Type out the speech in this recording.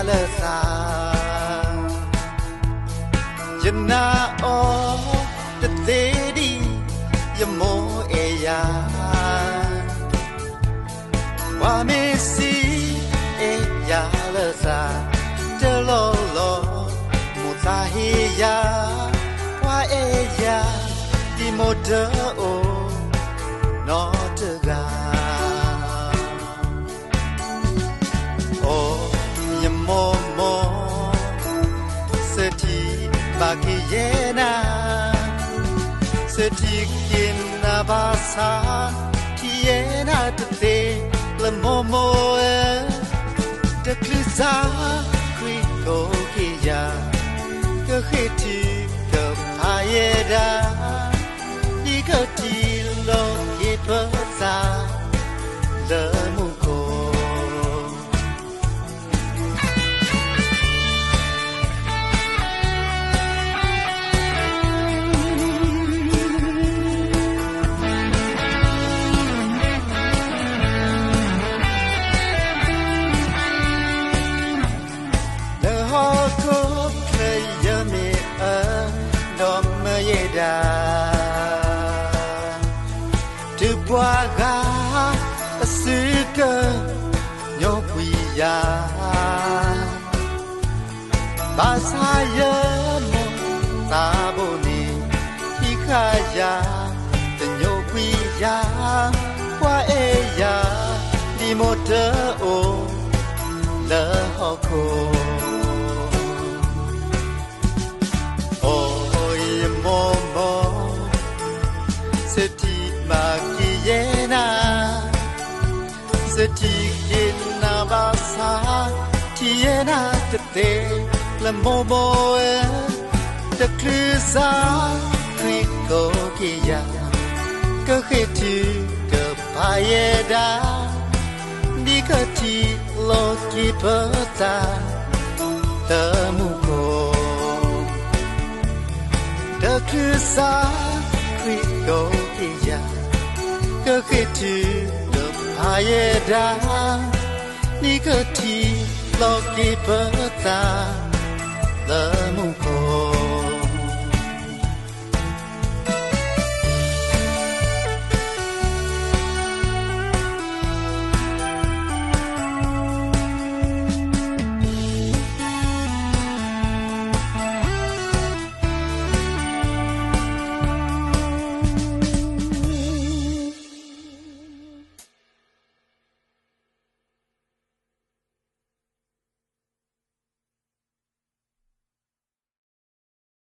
လၢသး, ယနာ်အီၤတသ့ဒံး ယမိၢ်အဲၣ်ယၤ, ပှၤမ့ၢ်စံးအဲၣ်ယၤလၢသး, တလီၢ်လီၢ် မိၢ်သးဟ့ယၤ, ပှၤအဲၣ်ယၤ ဒ်မိၢ်တအိၣ်နီတဂၤ. အိ, ယမိၢ်မိၢ်, သထံၣ်ဘၣ်က့ၤယဲနၤ, သထံၣ်က့ၤနၤဘၣ်ဆၣ်, ထံၣ်ယဲနၤတသ့ လၢမိၢ်မိၢ်ဧၢ, တချုးစါ ခရံာ်ကိးက့ၤယၤ, ကဃ့ၢ်ထံကဖးယဲဒၣ်, ဒ်ကထံၣ်လိာ်က့ၤပသး လၢမူခိၣ်. လၢဟီၣ်ခိၣ်ချၢယမ့ၢ်အၢ ဒီးမၢယဲဒၣ် တုၤပှၤဂၤအစုကညီကွံာ်ယၤ, ဘၣ်ဆၣ်ယမိၢ်သးဘိန့ၣ် ဟံးဃာ်ယၤ တညိကွံာ်ယၤ, ပှၤအဲၣ်ယၤ ဒ်မိၢ်တအိၣ် လၢဟီၣ်ခိၣ်. အိ, ယမိၢ်မိၢ်, သထံၣ်ဘၣ်က့ၤယဲနၤ, သထံၣ်က့ၤနၤဘၣ်ဆၣ်, ထံၣ်ယဲနၤတသ့ လၢမိၢ်မိၢ်ဧၢ, တချုးစါ ခရံာ်ကိးက့ၤယၤ, ကဃ့ၢ်ထံကဖးယဲဒၣ်, ဒ်ကထံၣ်လိာ်က့ၤပသး လၢမူခိၣ်. တချုးစါ ခရံာ်ကိးက့ၤယၤ, ကဃ့ၢ်ထံကဖးယဲဒၣ်, ဒ်ကထံၣ်လိာ်က့ၤပသး လၢမူခိၣ်.